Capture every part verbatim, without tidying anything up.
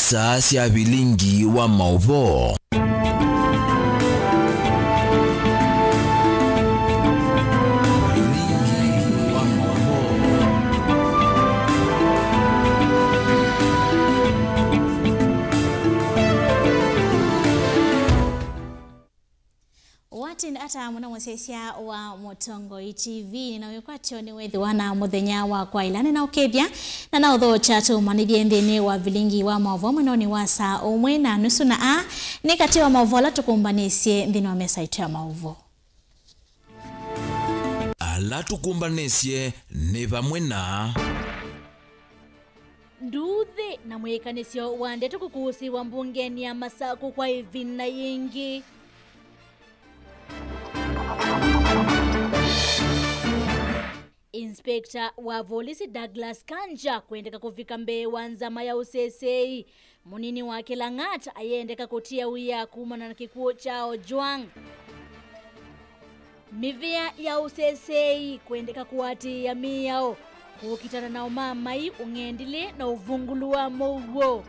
Saa sya vilingi wa maũvoo. Vilingi wa maũvoo. Watinda ata mũno mũsyaĩĩsya wa Mũtongoi T V, na wĩkwatyo nĩ wĩthĩwa na mũthenya wa kwaĩla nĩnaũkĩthya na naũthokya tũmanĩthye nthĩnĩ wa vilingi wa maũvoo mwendonĩ wa saa ũmwe na nusu, na aa nĩ katĩ wa maũvoo ala tũkũmbanĩsye nthĩnĩ wa mesa itũ ya maũvoo. Ala tũkũmbanĩsye nĩ vamwe na. Nduuthĩ na mwĩkanĩsyo wa ndeto kũkũsĩĩwa mbungenĩ ya Masakũ kwa ĩvinda yĩngĩ. Inspector wa volisi Douglas Kanja kwendeka kũvika mbee wa nzama ya ũseseei. Mũnini wake Lang'at ayendeka kũtia wia kumana na kĩkw'ũ kya Ojwang. Mĩvĩa ya ũseseei kwendeka kũatĩĩa mĩao, kũkitana na ũmamai, ũng'endilĩ na ũvungũlu wa mũuo.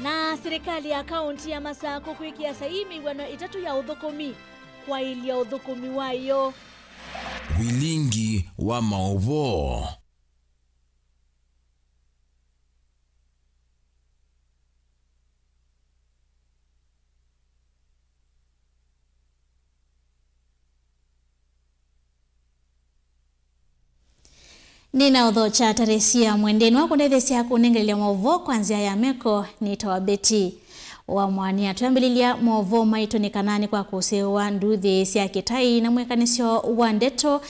Na silikalĩ ya kaũnti ya Masakũ kwĩkĩa saii mĩw'ano ĩtatũ ya ũthũkũmi kwaĩlya ũthũkũmi wayo. Vilingi wa maũvoo. Nĩnaũthokya tarĩsi ya mwendeni wa kũndetheesya kũnengelelya maũvoo kwa nzĩa ya meko nĩtawa Betty. Wamwani atwambĩlĩlya maũvoo maitũ nĩ kana nĩ kwa kũsĩĩwa nduuthĩ sya kĩtai na mwĩkanĩsyo wa ndeto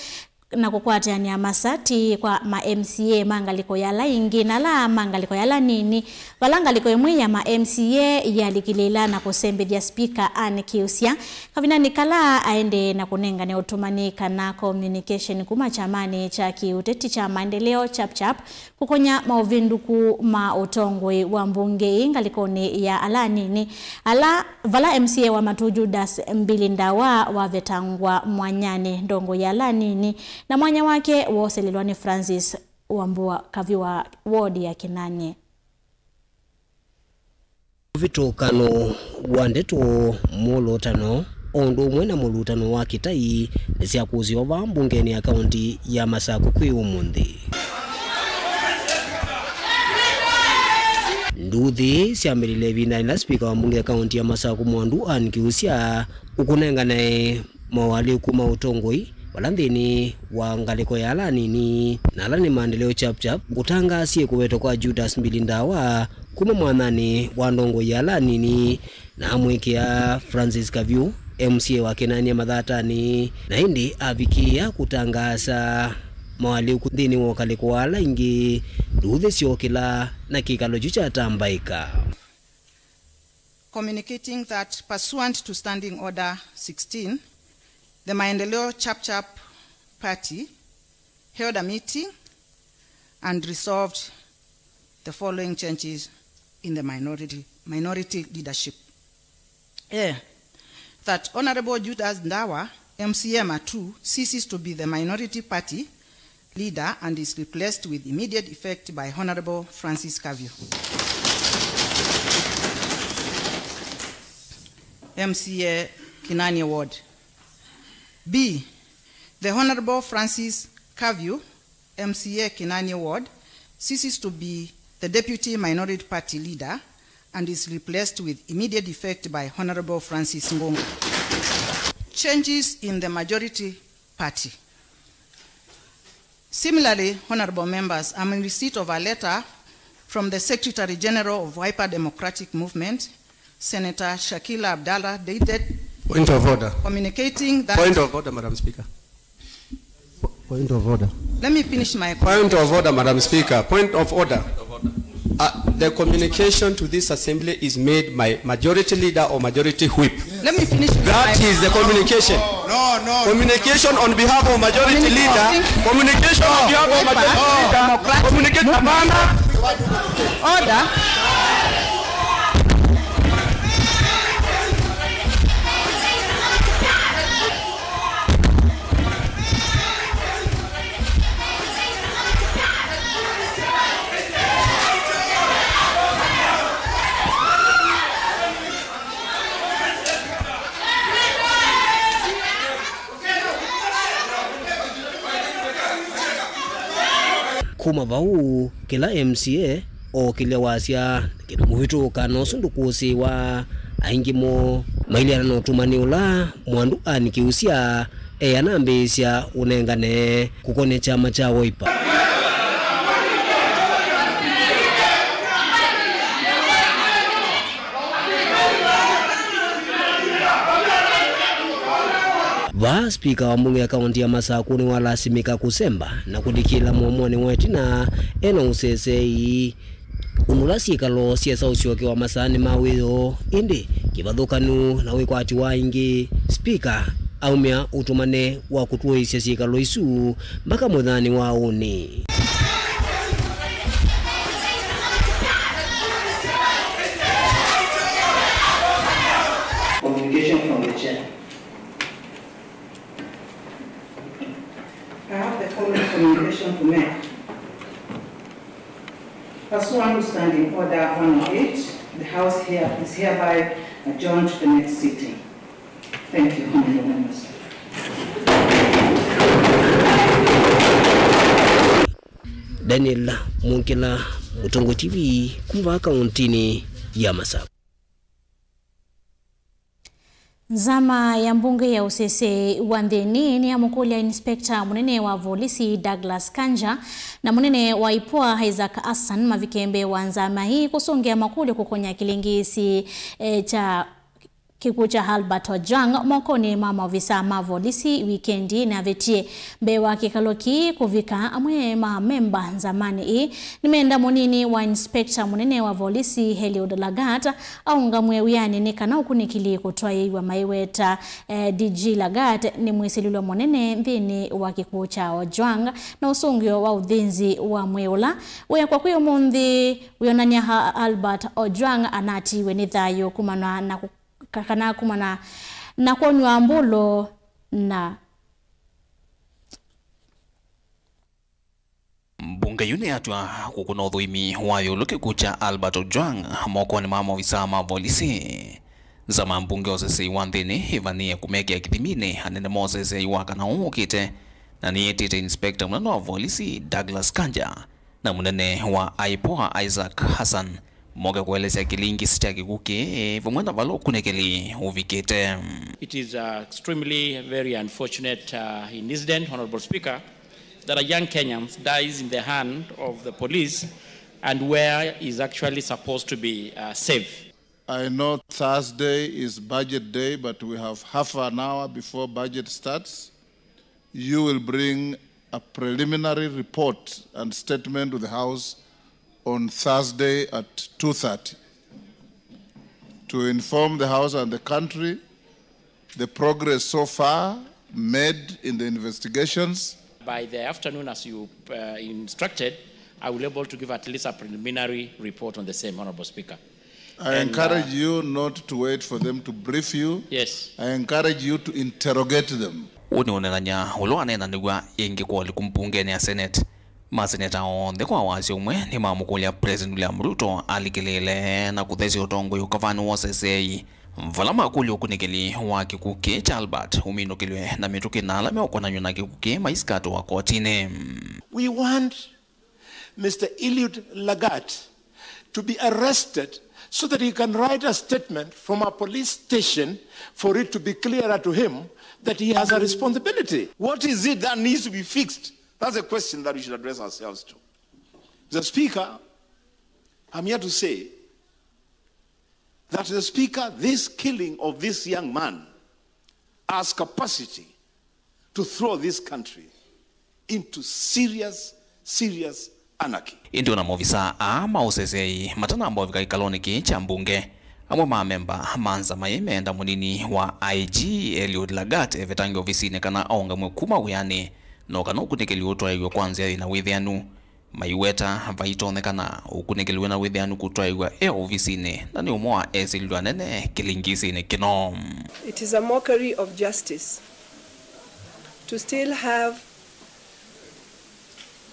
na kũkwatĩanĩa masati kwa ma M C A ma ngalĩko ya ala ingĩ na ala ma ngalĩko ya ala nini, vala ngalĩko ĩmwe ya ma M C A yalikĩlĩĩla na kũsembethya Spika Ann Kiusya kavindanĩ kala aendee na kũnengane ũtũmani kana communication kuma kyamanĩ kya kĩũteti kya Maendeleo Chap Chap kũkonya maũvĩndũku ma ũtongoi wa mbunge ĩĩ ngalĩkonĩ ya ala anini, ala, vala M C A wa Matuu Judas Mbili Ndawa wavetangwa mwanyanĩ ndongoi ya ala anini, na mwanya wake wooselelwa nĩ Francis Wambua Kavi wa ward ya Kinanie. Ũvĩtũkano wa ndeto, mũlũtano, o ũndũ ũmwe na mũlũtano wa kĩtai nĩsyakũsĩwa vaa mbungenĩ ya kaũnti ya Masakũ kwĩ ũmũnthĩ. Nduuthĩ syambĩlĩle ĩvindanĩ ĩla spika wa mbunge ya kaũnti ya Masakũ Mwandu Ann Kiusya ũkũnengane mawalĩku ma ũtongoi vala nthĩnĩ wa ngalĩko ya ala anini na ala nĩ Maendeleo Chap Chap ngũtangaasie kũvetwa kwa Judas Mbili Ndawa kuma mwanyanĩ wa ndongoi ya ala anini, na amwĩkĩa Francis Kavyu, M C A wa Kinanie mathatanĩ, na ĩndĩ avikĩĩa kũtangaasa mawalĩku nthĩnĩ wa ũkalĩko wa ala aingĩ, nduuthĩ syookĩla na kĩkalo kyu kyatambaĩka. Communicating that pursuant to Standing Order sixteen, the Maendeleo Chap Chap Party held a meeting and resolved the following changes in the minority, minority leadership. A, that Honorable Judas Ndawa, M C A Matuu, ceases to be the minority party leader and is replaced with immediate effect by Honorable Francis Kavyu, M C A Kinanie Ward. B, the Honorable Francis Kavyu, M C A Kinanie Ward, ceases to be the Deputy Minority Party Leader and is replaced with immediate effect by Honorable Francis Ngunga. Changes in the majority party. Similarly, honorable members, I'm in receipt of a letter from the Secretary General of Wiper Democratic Movement, Senator Shakila Abdallah, dated. Point of order. Communicating that. Point of order, Madam Speaker. Point of order. Let me finish my. Point of order, Madam Speaker. Point of order. Uh, the communication to this assembly is made by majority leader or majority whip. Let me finish. That is the communication. No, no. Communication on behalf of majority leader. Communication on behalf of majority leader. Communication. Order. Kuma vau, kĩla M C A ookĩlya wasya, kĩndũ mũvĩtũkano ũsu ndũkũsĩĩwa. Aingĩ moo mailyana na ũtũmani ũla mwandu Ann Kiusya eanambĩĩsya ũnengane kũkonĩ kyama kya Wiper. Vaa, spika wa mbunge ya kaunti ya Masakũ nĩwalasimĩka kũsemba na kũlikĩla mũomonĩ wa ĩtina ena ũseseei ũndũ ũla syĩkalo syesa ũsyokewa masaanĩ ma wĩoo, ĩndĩ kĩvathũkanu na wĩkwati wa aingĩ, spika aumya ũtũmane wa kũtũĩsya syĩkalo isu mpaka mũthanĩ wa ũnĩ. Communication from the chair. I have the following communication to make. Pursuant to Standing Order one oh eight, the House here is hereby adjourned to the next sitting. Thank you, honorable members. Daniel Mungila, Mũtongoi T V, kuma vaa kauntinĩ ya Masakũ. Nzama ya mbunge ya ũsese wa nthĩnĩ nĩyamũkũlya inspector mũnene wa volisi Douglas Kanja na mũnene wa IPOA Isaac Hassan mavike mbee wa nzama ii kũsũngĩa makũlyo kũkonya kĩlĩngĩĩsi, eh, kya kĩkw'ũ kya Albert Ojwang mokonĩ ma maovisa ma volisi wikendi ĩnavĩtie. Mbee wa kĩkalo kĩĩ kũvika, amwe ma memba nzamanĩ ĩĩ nĩmenda mũnini wa inspector mũnene wa volisi Eliud Lagat aũngamw'e wĩanĩ nĩ kana ũkunĩkĩli kũtwaĩĩw'a. Maiweta, eh, D G Lagat nĩ mwĩsĩlĩlwa mũnene nthĩnĩ wa kĩkw'ũ kya Ojwang na ũsũngĩo wa ũthĩnzi wa mwĩĩ ũla weekwa kwĩ ũmũnthĩ wĩonany'a ha Albert Ojwang anatiiwe nĩ thayũ kumana na kũ-, ka-, kana kumana na kwonywa mbũlũ na Mbunge yu nĩyatw'a kũkũna ũthũimi wa ĩũlũ kĩkw'ũ kya Albert Ojwang mokonĩ ma maovisa ma volisi. Nzama ya mbunge ya ũseseĩ wa nthĩnĩ ĩvanĩĩe kũmekĩa kĩthiminĩ anene ma ũseseĩ wa kana ũũ ũkĩte, na nĩyĩtĩte inspector mũnene wa volisi Douglas Kanja na mũnene wa IPOA Isaac Hassan moke kũelesya kĩlĩngĩĩsi kya kĩkw'ũ kĩĩ vamwe na vala ũkunĩkĩli ũvikĩte. It is, uh, extremely very unfortunate, uh, incident, Honorable Speaker, that a young Kenyan dies in the hand of the police and where is actually supposed to be, uh, safe. I know Thursday is budget day, but we have half an hour before budget starts. You will bring a preliminary report and statement to the House on Thursday at two thirty to inform the House and the country the progress so far made in the investigations. By the afternoon, as you, uh, instructed, I will able to give at least a preliminary report on the same, Honorable Speaker. I And, encourage uh, you not to wait for them to brief you. Yes. I encourage you to interrogate them. Ũũ nĩ ũneenany'a ũla waneenanĩw'a ĩngĩ kwa ũliku mbungenĩ ya Senate. Maseneta onthe kwa wasya ũmwe nĩmamũkũlya President William Ruto alikĩlĩĩle na kũthesya ũtongoi ũkavanĩ wa ũseseei, vala makũlya ũkunĩkĩli wa kĩkw'ũ kĩĩ kya Albert ũminũkĩlw'e na mĩtũkĩ na ala meũkonanw'a na kĩkw'ũ kĩĩ maisikatwa kotinĩ. We want Mister Eliud Lagat to be arrested so that he can write a statement from a police station for it to be clearer to him that he has a responsibility. What is it that needs to be fixed? That's a question that we should address ourselves to. Mister Speaker, I'm here to say that, Mister Speaker, this killing of this young man has capacity to throw this country into serious, serious anarchy. Ĩndĩ ona maovisaa aa ma ũseseei matanamba ũvika kĩkalonĩ kĩĩ kya mbunge, amwe ma amemba ma nzama ĩĩ meenda mũnini wa I G Eliud Lagat evetange ovisinĩ kana aũngamw'e kuma wĩanĩ, no kana ũkunĩkĩli ũtwaĩw'e kwa nzĩa yĩna wĩthĩanu. Maiweta vaitonyekana ũkunĩkĩli wĩna wĩthĩanu kũtwaĩw'a e ovisinĩ, na nĩ ũmwe wa esĩlĩlwa anene kĩlĩngĩsĩnĩ kĩno. It is a mockery of justice to still have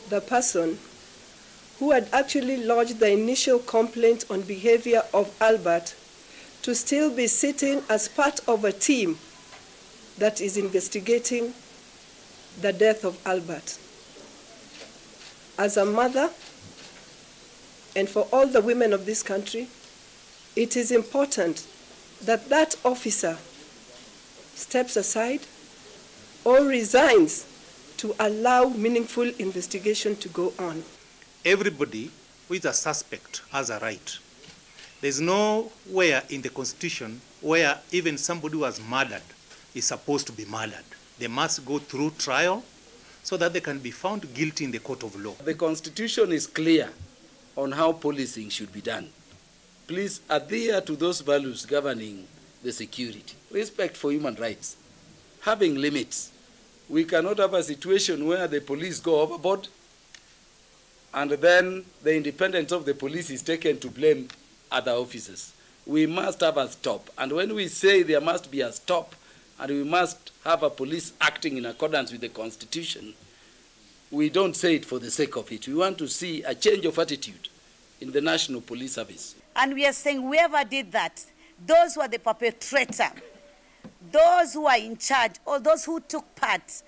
the person who had actually lodged the initial complaint on behavior of Albert to still be sitting as part of a team that is investigating the death of Albert. As a mother, and for all the women of this country, it is important that that officer steps aside or resigns to allow meaningful investigation to go on. Everybody who is a suspect has a right. There's nowhere in the constitution where even somebody who has murdered is supposed to be murdered. They must go through trial so that they can be found guilty in the court of law. The constitution is clear on how policing should be done. Please adhere to those values governing the security. Respect for human rights, having limits. We cannot have a situation where the police go overboard and then the independence of the police is taken to blame other officers. We must have a stop. And when we say there must be a stop and we must have a police acting in accordance with the constitution, we don't say it for the sake of it. We want to see a change of attitude in the National Police Service. And we are saying whoever did that, those who are the perpetrator, those who are in charge, or those who took part,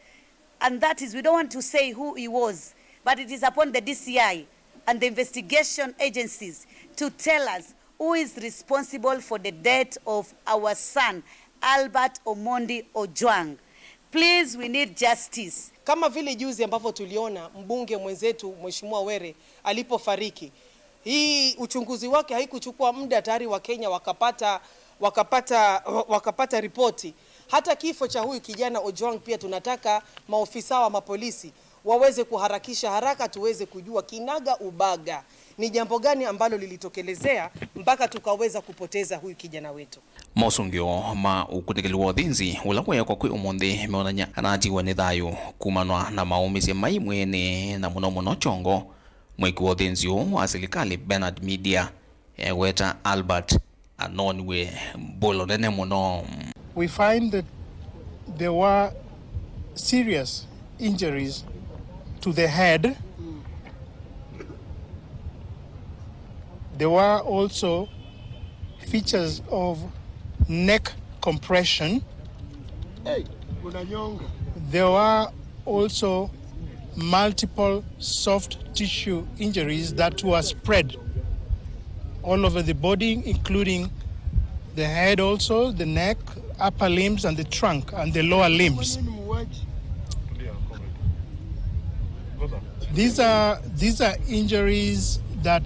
and that is, we don't want to say who he was, but it is upon the D C I and the investigation agencies to tell us who is responsible for the death of our son, Albert Omondi Ojwang. Please, we need justice. Kama vile juzi ambavyo tuliona mbunge mwenzetu Mheshimiwa Were alipofariki, hii uchunguzi wake haikuchukua muda, tayari Wakenya wakapata, wakapata, wakapata ripoti. Hata kifo cha huyu kijana Ojwang pia tunataka maofisa wa mapolisi waweze kuharakisha haraka tuweze kujua kinaga ubaga ni jambo gani ambalo lilitokelezea mpaka tukaweza kupoteza huyu kijana wetu. Mosũngĩo ma ũkunĩkĩli wa ũthĩnzi ũla weekwa kwĩ ũmũnthĩ meonany'a anatiwa nĩ thayũ kumanwa na maũmĩsye mai mwĩĩnĩ na mũno mũno kyongo. Mwĩki wa ũthĩnzi ũũ wa silikalĩ Bernard Midia eweta Albert anooniwe mbũlo nene mũno. We find that there were serious injuries to the head. There were also features of neck compression. Hey, unanyonga. There were also multiple soft tissue injuries that were spread all over the body, including the head also, the neck, upper limbs, and the trunk, and the lower limbs. These are, these are injuries that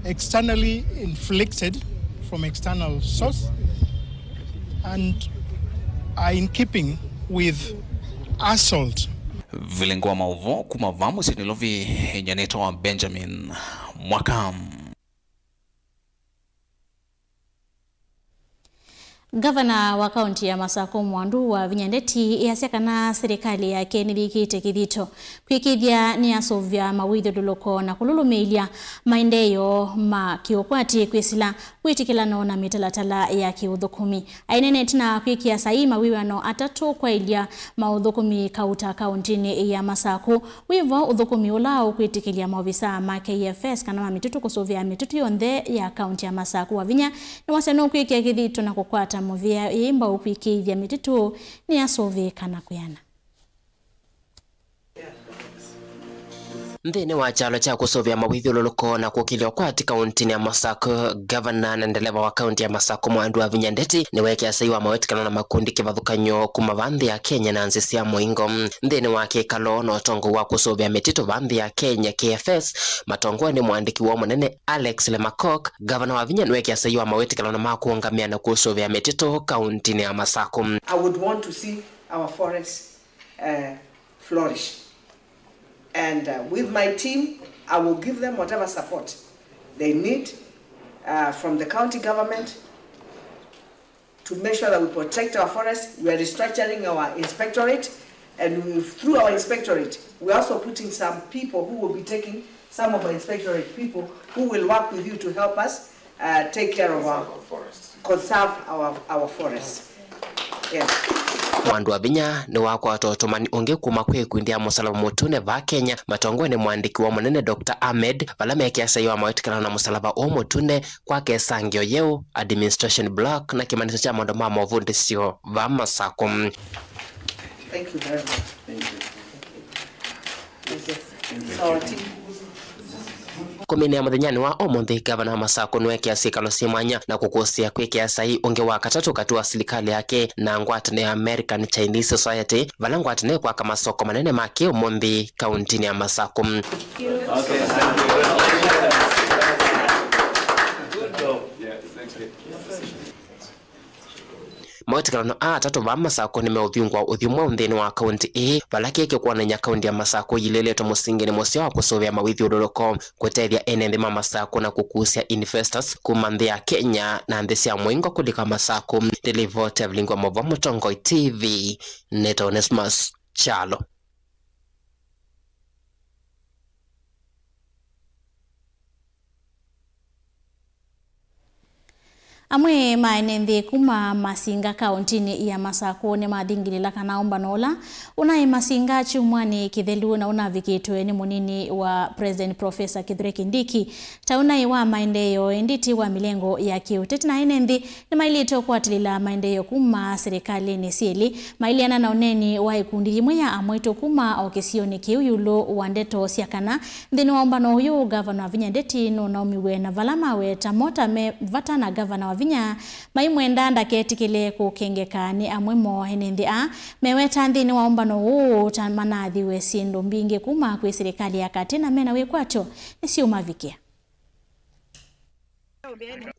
externally inflicted from external source and are in keeping with assault. Vilingi wa maũvoo kuma vaa mũsyĩ Nairobi, nyie nĩtawa Benjamin Mwaka. Ngavana wa kaunti ya Masakũ Mwandu Wavinya Ndeti easya kana silikalĩ yake nĩyĩkĩte kĩthito kwĩkĩĩthya nĩyasũvĩa mawĩthyũlũlũko na kũlũlũmĩĩlya maendeeo ma kĩũkwati kwĩsĩla wĩtĩkĩlano na mĩtalatala ya kĩũthũkũmi. Aineena ĩtina wa kwĩkĩa saii mawĩw'ano atatũ kwaĩlya maũthũkũmi kauta kauntinĩ ya Masakũ. Wĩ vo ũthũkũmi ũla ũkwĩtĩkĩlya maovisaa ma K F S kana ma mĩtitũ kũsũvĩa mĩtitũ yonthe ya kaunti ya Masakũ, Wavinya nĩwasya nũkwĩkĩa kĩthito na kũkwata mũvĩa ĩĩ mbau kwĩkĩĩthya mĩtitũ nĩyasũvĩĩka na kwĩana. Nthĩnĩ wa kyalo kya kũsũvĩa mawĩthyũlũlũko na kũkĩlya ũkwati kauntinĩ ya Masakũ, ngavana na ndeleva wa kaunti ya Masakũ Mwandu Wavinya Ndeti nĩweekĩa saii wa mawĩtĩkano na makundi kĩvathũkany'o kuma vaa nthĩ ya Kenya na nzĩ sya mũingo. Nthĩnĩ wa kĩkalo na ũtongoi wa kũsũvĩa mĩtitũ vaa nthĩ ya Kenya, K F S, matongoew'e nĩ mũandĩki woo mũnene Alex Lemakok, ngavana Wavinya nĩweekĩa saii wa mawĩtĩkano na ma kũũngamĩa na kũsũvĩa mĩtitũ kauntinĩ ya Masakũ. I would want to see our forests, uh, flourish. And, uh, with my team, I will give them whatever support they need, uh, from the county government to make sure that we protect our forests. We are restructuring our inspectorate, and we, through our inspectorate, we're also putting some people who will be taking some of our inspectorate people who will work with you to help us, uh, take care of our, conserve our, our forests. Yes. Mwandu Wavinya nĩwakwata ũtũmani ũngĩ kuma kwĩ ĩkundi ya Mũsalaba Mũtune vaa Kenya, matongoew'e nĩ mũandĩki woo mũnene Doctor Ahmed, vala meekĩa saii wa mawĩtĩkano na Mũsalaba ũũ Mũtune kwaka ĩsangĩo yeũ, administration block, na kĩmanyĩsyo kya maũndũ ma movundĩsyo vaa Masakũ. Thank you very much. Thank you. Kũminĩa mũthenyanĩ wa ũmũnthĩ, ngavana wa Masakũ nĩweekĩa syĩkalo syĩ mwanya na kũkũsĩĩa kwĩkĩa saii ũngĩ wa katatũ katĩ wa silikalĩ yake na ngwatanĩo ya American Chinese Society, vala ngwatanĩo ĩkwaka masoko manene ma kĩ-ũmũnthĩ kauntinĩ ya Masakũ. Mawetĩkano aa atatũ vaa Masakũ nĩmeũvingũa ũthyũ mweũ nthĩnĩ wa kaunti ĩĩ, vala kĩĩ kĩkwonany'a kaunti ya Masakũ yilĩlĩtwe mũsingĩnĩ mũseo wa kũsũvĩa mawĩthyũlũlũko, kũtethya ene nthĩ ma Masakũ na kũkusya investors kuma nthĩ ya Kenya na nthĩ sya mũingo kũlika Masakũ. Nĩ livoti ya Vilingwa Mova, Mũtongoi T V, nĩtawa Onesmus Kyalo. Amwe ma ene nthĩ kuma Masinga kauntinĩ ya Masakũ nĩmathingĩlĩla kana ũmbano ũla ũnaĩ Masinga kyumwanĩ kĩthelu na ũnavikĩtwe nĩ mũnini wa President Professor Kithure Kindiki ta ũnaĩ wa maendeeo, ĩndĩ ti wa mĩlengo ya kĩũteti, na ene nthĩ nĩmaĩlĩte ũkwatĩlĩla maendeeo kuma serikalĩnĩ syelĩ. Mailiana na ũneeni wa ĩkundi yĩmwe ya amwaitũ kuma o kĩsionĩ kĩu ĩũlũ wa ndeto sya kana nthĩnĩ wa ũmbano ũyũ, ngavana Wavinya Ndeti nũnaumiw'e na vala maweta mo ta me vata na ngavana Wavinya maimwenda ndaketĩkĩle kũkengeka nĩ amwe moo ene nthĩ aa meweta nthĩnĩ wa ũmbano ũũ ta manaathiwe syĩndũ mbingĩ kuma kwĩ silikalĩ ya katĩ na mena wĩkwatyo nĩsyũmavikĩa.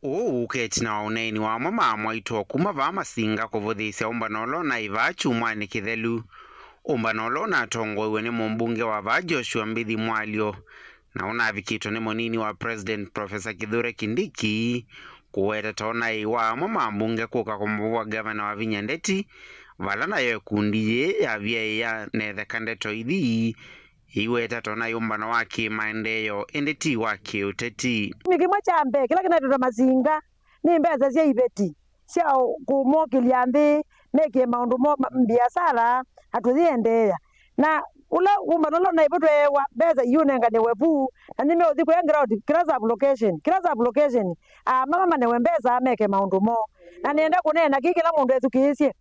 Ũũ ũũka ĩtina wa ũneeni wa amwe ma amwaitũ o kuma vaa Masinga kũvũthĩĩsya ũmbano ũla ũnaĩ vaa kyumwanĩ kĩthelu, ũmbano ũla ũnatongoew'e nĩ mũmbunge wa vaa Joshua Mbithi Mwalyo, na ũnavikĩtwe nĩ mũnini wa President Professor Kithure Kindiki, kũweta ta ũnaĩ wa amwe ma ambunge kũka kũmũvũa ngavana Wavinya Ndeti, vala nayo ĩkundi yĩĩ yavyaĩĩa na ĩtheka ndeto ithi ĩiweta ta ũnaĩ ũmbano wa kĩmaendeeo, ĩndĩ ti wa kĩũteti. Nĩ kĩmwe kya mbee kĩla kĩnaĩtwe ta Masinga nĩ mbesa sya iveti sya kũmokĩlya nthĩ mekĩe maũndũ moo ma mbiasala na tũyĩendeea. Na ũla ũmbano ũla ũnaĩ vo tweewa mbesa iũnenganĩwe vu, na nĩmeũthi kũya ground kĩla sub location, kĩla sub location, aa, mama manewe mbesa meke maũndũ moo. Na nĩenda kũneena kĩĩ kĩla mũndũ ethukĩĩsye.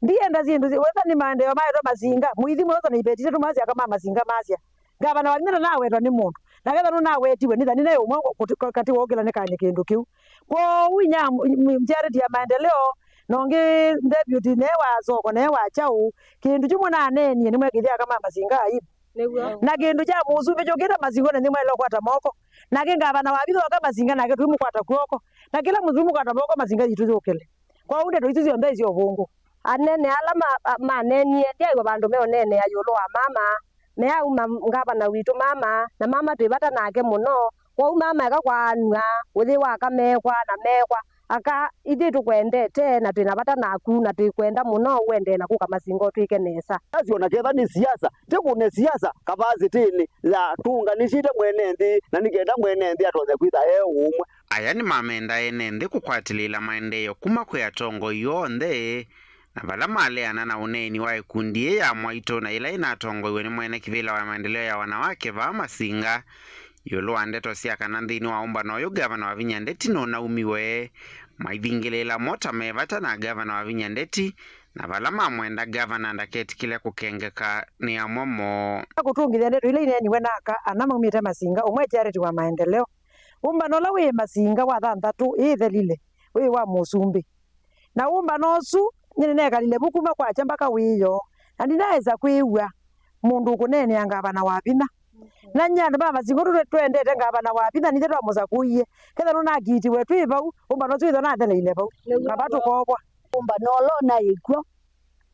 Ndienda syĩndũ wetha nĩ maendeeo maetwe Masinga, mũithi mwĩosa na iveti itatũ masya kama Masinga masya. Ngavana Wavinya ndanawetwa nĩ mũndũ, na ketha nũnawetiwe nĩ thani naĩ ũmwe kũti-, katĩ wokĩla nĩ kanyĩ kĩndũ kĩu. Kwoou inya m-, m-, charity ya maendeleo, na ũngĩ deputy naĩ wa soko, naĩ wa kyaũ, kĩndũ kyu mũnaneenie nĩmwekĩthya aka ma Masinga aibu. Nĩw'o. Na kĩndũ kya mũsumbĩ kyũkĩte Masinga nĩ mwaĩle ũkwata moko. Nake ngavana wa Wavinya oka Masinga nake tũimũkwata kw'oko. Na kĩla mũndũ tũimũkwata moko Masinga yitũ yũkĩle. Kwoou ndeto isu syonthe isyo ũvũngũ. Anene ala ma-, a-, maneenie ndyaĩwa vandũ meũneenea ĩũlũ wa mama, meauma ngavana witũ mama, na mama twĩ vata nake mũno. Kwoou mama eka kwaanw'a ũyĩ wa aka meekwa na meekwa, aka ithyĩ tũkwendete na twĩ na vata naku na twĩkwenda mũno ũendee na kũka Masinga ũtwĩke nesa. Asu ona ketha nĩ siasa, tĩkũne siasa kavasĩtĩnĩ ya tũũnganĩsyĩte mwene nthĩ, na nĩ kenda mwene nthĩ atonye kwĩtha e ũmwe. Aya nĩmamenda ene nthĩ kũkwatĩlĩĩla maendeeo kuma kwĩ atongoi onthe, na vala maleana na ũneeni wa ĩkundi yĩĩ ya mwaitũ na ĩla ĩnatongoew'e nĩ mwene kĩvĩla wa maendeleo ya wanawake vaa Masinga, ĩũlũ wa ndeto sya kana nthĩnĩ wa ũmbano ũyũ ngavana Wavinya Ndeti nũnaumiwe, maithingĩlĩĩla mo ta me vata na ngavana Wavinya Ndeti, na vala mamwenda ngavana ndaketĩkĩle kũkengeka nĩ amwe moo. Kũtũngĩthya ndeto ila ineeniwe na aka ana maumĩte Masinga, ũmwe Charity wa Maendeleo. Ũmbano ũla wĩ Masinga wa thanthatũ ĩthelile, wĩ wa mũsumbĩ. Na ũmbano ũsu, nyie nĩnekalile vu kuma kwakya mbaka wĩoo, na ndinaweza kwĩw'a mũndũ ũkũneenea ngavana Wavinya. Na nyie andũ ma Masinga tũ-, twendete ngavana Wavinya, nithe twamũsakũie. Ketha nũnakiitiwe twĩ vau, ũmbano ũsu wĩthwa natheleile vau. Nĩw'o. Kava tũkovwa. Ũmbano ũla ũnaĩ kw'o,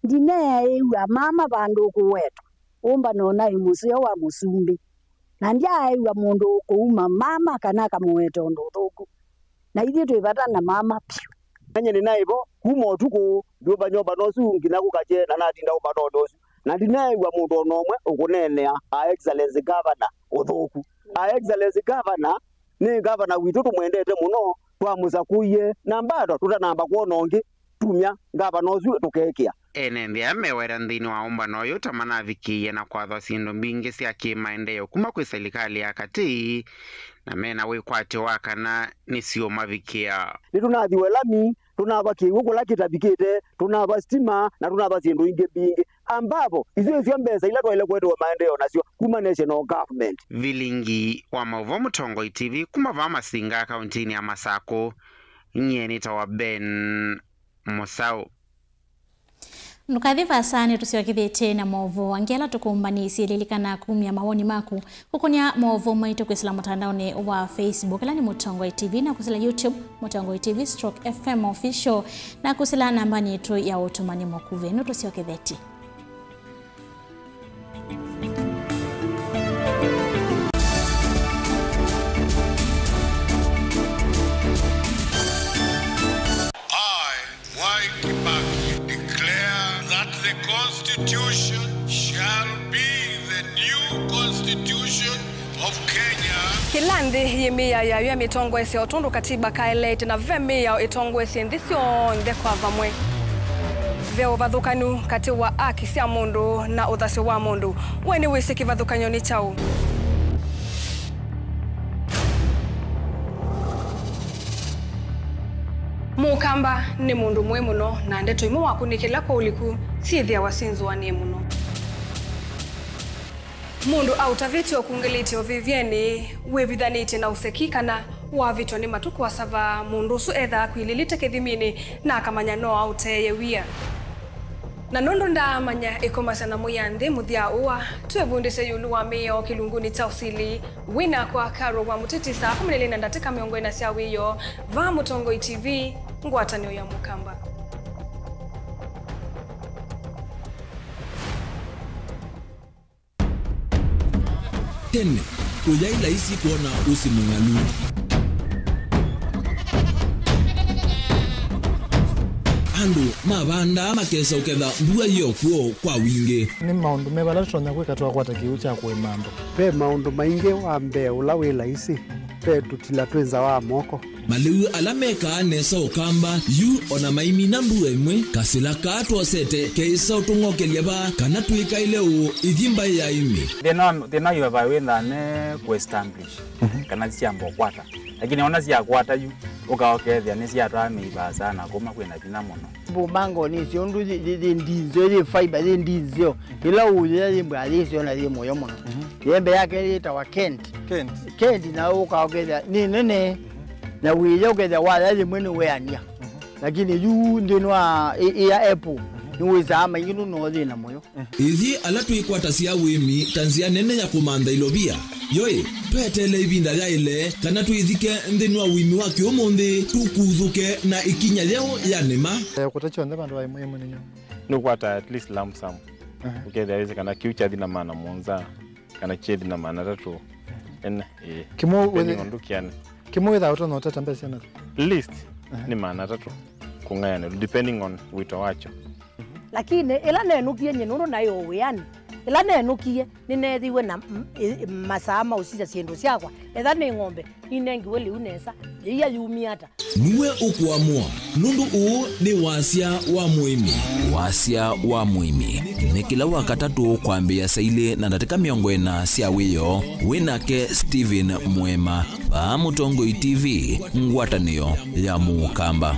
ndineeĩw'a mama vandũ ũkũwetwa. Ũmbano ũnaĩ mũseo wa mũsumbĩ. Na ndyaaĩw'a mũndũ ũkũuma mama kana akamũweta ũndũ ũthũku. Na ithyĩ twĩ vata na mama vyũ. Nanye nĩnaĩ vo kuma ũtukũ, ndyũmbany'a ũmbano ũsu nginya kũkakye, na natinda ũmbanonĩ ũsu. Na ndinaaĩw'a mũndũ o na ũmwe ũkũneenea Her Excellency Governor ũthũku. Her Excellency Governor nĩ ngavana witũ tũmwendete mũno, twamũsakũie, na bado tũtanamba kwona ũngĩ, tumya ngavana ũsu tũkekĩa. Ene nthĩ aya meweta nthĩnĩ wa ũmbano ũyũ ta manavikĩie na kwathwa syĩndũ mbingĩ sya kĩmaendeeo kuma kwĩ silikalĩ ya katĩ, na mena wĩkwatyo wa kana nĩsiũmavikĩa. Nĩtũnathiwe lami, tũnava kĩw'ũ kũla kĩtavikĩte, tũnava sitima, na tũnava syĩndũ ingĩ mbingĩ. Ambapo, isu nĩsyo mbesa ila twaĩle kũetewa maendeeo nasyo kuma national government. Vilingi wa maũvoo Mũtongoi T V kuma vaa Masinga, kauntinĩ ya Masakũ, nyie nĩtawa Ben Mũsaũ. Ndũkathi vaasa, nĩtũsyokethĩtye na maũvoo angĩ ala tũkũmbanĩisye. Lilikana kumya mawoni maku kũkũnĩa maũvoo maitũ kwĩsĩla mũtandaonĩ wa Facebook, ĩla nĩ Mũtongoi T V, na kwĩsĩla YouTube, Mũtongoi T V stroke F M Official, na kwĩsĩla nambanĩ yitũ ya ũtũmani mũkuvĩ. Nũtũsyokethetye. I, Mwai Kibaki, declare that the Constitution shall be the new Constitution of Kenya. Kĩla nthĩ yĩ mĩao yayo ya mĩtongoesye o tondũ katiba kaeleete, na ve mĩao ĩtongoesye nthĩ syonthe kwa vamwe. Ve ũvathũkanu katĩ wa aki sya mũndũ na ũthasyo wa mũndũ. We nĩwĩsĩ kĩvathũkany'o nĩ kyaũ? Mũkamba nĩ mũndũ mũĩ mũno, na ndeto imwe wakunĩkĩla kwa ũliku syĩthĩawa syĩnzũanĩe mũno. Mũndũ aũtavĩtye ũkungĩlĩtye ũvĩvyenĩ, wĩvithanĩtye na ũseki, kana wavĩtwa nĩ matũ kũasava, mũndũ ũsu ethaa akwilĩlĩte kĩthiminĩ na akamanya no aũteeye wia. Na nũndũ ndaamanya ĩkomasya na mũya nthĩ mũthya ũa, twĩvundĩsye ĩũlũ wa mĩao kĩlungunĩ kya ũsili. Wĩ nakwa Carol wa Mũtĩtĩ saa kũmi na ilĩ na ndatĩka mĩongo ĩna sya wĩoo, vaa Mũtongoi T V, ngwatanĩo ya Mũkamba. Tene, kũyaĩ laisi kwona ũsĩ mũng'alu. Andũ mavandaa makesa ũketha mbua yĩ o kw'o kwa wingĩ. Nĩ maũndũ meva ala tũtonya kwĩka twakwata kĩw'ũ kya kũĩma andũ? Ve maũndũ maingĩ. Wa mbee ũla wĩ laisi, ve tũtila twĩ nza wa moko. Malĩu ala mekaa nesa Ũkamba, yu ona maimina mbua ĩmwe, kasĩla kaa twosete keĩsa ũtũng'okelya vaa kana twĩkaĩle ũũ ithi mbaĩ ya ĩmĩ. Thĩna wa, thĩna wa vaa wĩthaa ne kũ establish, mhm, kana syamba ũkwata. Lakini ona syakwata yu, ũka ũkethĩa nĩsyatwaa mĩivaa sana kuma kwĩna vinya mũno. Mbumangoni icio ũndũ yĩ, yĩ, yĩ ndinzeo, yĩ fiber, yĩ ndinzeo. Ĩla ũyĩa yĩ mbwa yĩsyo na yĩ mũyo mũno. Mhm. Yembe yake yĩtawa Kent. Kent. Kent na ũka ũkethĩa nĩ nene. Mhm. Na wĩya ũkethĩa waya yĩmwe nĩ weania. Mhm. Lakini yu nthĩnĩ wa ĩ, ĩ ya apple, mhm, nĩ wĩsaa maingĩ nũno thĩna mũyo. Ithyĩ ala twĩkwatasya ũĩmi ta nzĩa nene ya kũmantha ilovia, yoĩ, tweteele ĩvinda yaĩle kana twĩthike nthĩnĩ wa ũĩmi wa kĩũmũnthĩ, tũkuthũke na ĩkinya yeũ ya nĩma. Eh, kũta kyonthe vandũ va ĩmwe ĩmwe nĩnyo. Nĩũkwata at least lump sum. Aha. Ũkethĩa wĩsĩ kana kĩu kyathi na maana mũonza, kana kyethi na maana atatũ. Ene, ĩĩ. Kĩmwe depending wĩthĩ-, on ndũkĩanĩ. Kĩmwe wĩthaa ũtonya ũtata mbesa syana? Least, aha, nĩ maana atatũ kũng'ayanĩlwa, depending on wĩto wakyo. Lakini ĩla nenũkie nyie nũndũ naĩ o wĩanĩ, ĩla nenũkie nĩneethiwe na m-, ĩ-, masaa ma ũsisya syĩndũ syakwa. Etha nĩ ng'ombe, ninengiwe lĩu nesa, yĩia yumie ata? Nue ũkũamũa, nũndũ ũũ nĩ wasya wa mũĩmi. Wasya wa mũĩmi nĩ kĩla Wakatatũ kwambĩĩa saa ilĩ na ndatĩka mĩongo ĩna sya wĩoo, wĩ nake Stephen Mwema, vaa Mũtongoi T V, ngwatanĩo ya Mũkamba.